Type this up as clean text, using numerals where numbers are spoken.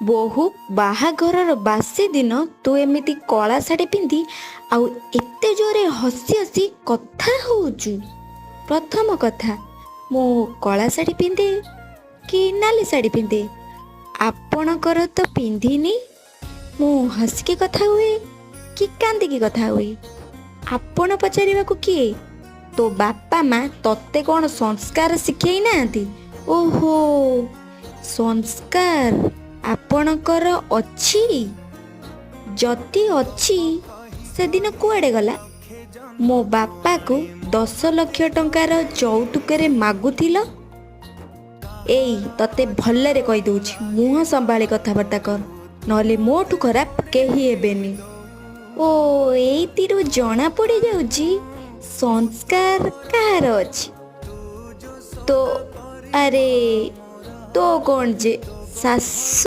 ବୋହୂ ବାହାଘରର ବାସି ଦିନ ତୁ ଏମିତି କଳା ଶାଢ଼ୀ ପିନ୍ଧି ଆଉ ଏତେ ଜୋରେ ହସି ହସି କଥା ହଉଛୁ। ପ୍ରଥମ କଥା, ମୁଁ କଳା ଶାଢ଼ୀ ପିନ୍ଧେ କି ନାଲି ଶାଢ଼ୀ ପିନ୍ଧେ, ଆପଣଙ୍କର ତ ପିନ୍ଧିନି। ମୁଁ ହସିକି କଥା ହୁଏ କି କାନ୍ଦିକି କଥା ହୁଏ, ଆପଣ ପଚାରିବାକୁ କିଏ? ତୋ ବାପା ମା ତତେ କ'ଣ ସଂସ୍କାର ଶିଖେଇ ନାହାନ୍ତି? ଓହୋ, ସଂସ୍କାର ଆପଣଙ୍କର ଅଛି? ଯଦି ଅଛି, ସେଦିନ କୁଆଡ଼େ ଗଲା? ମୋ ବାପାକୁ 10 ଲକ୍ଷ ଟଙ୍କାର ଯୌତୁକରେ ମାଗୁଥିଲ। ଏଇ, ତତେ ଭଲରେ କହିଦେଉଛି, ମୁହଁ ସମ୍ଭାଳି କଥାବାର୍ତ୍ତା କର, ନହେଲେ ମୋଠୁ ଖରାପ କେହି ହେବେନି। ଓ, ଏଇଥିରୁ ଜଣା ପଡ଼ିଯାଉଛି ସଂସ୍କାର କାହାର ଅଛି। ତୋ, ଆରେ ତୋ କ'ଣ ଯେ ଶାଶୁ।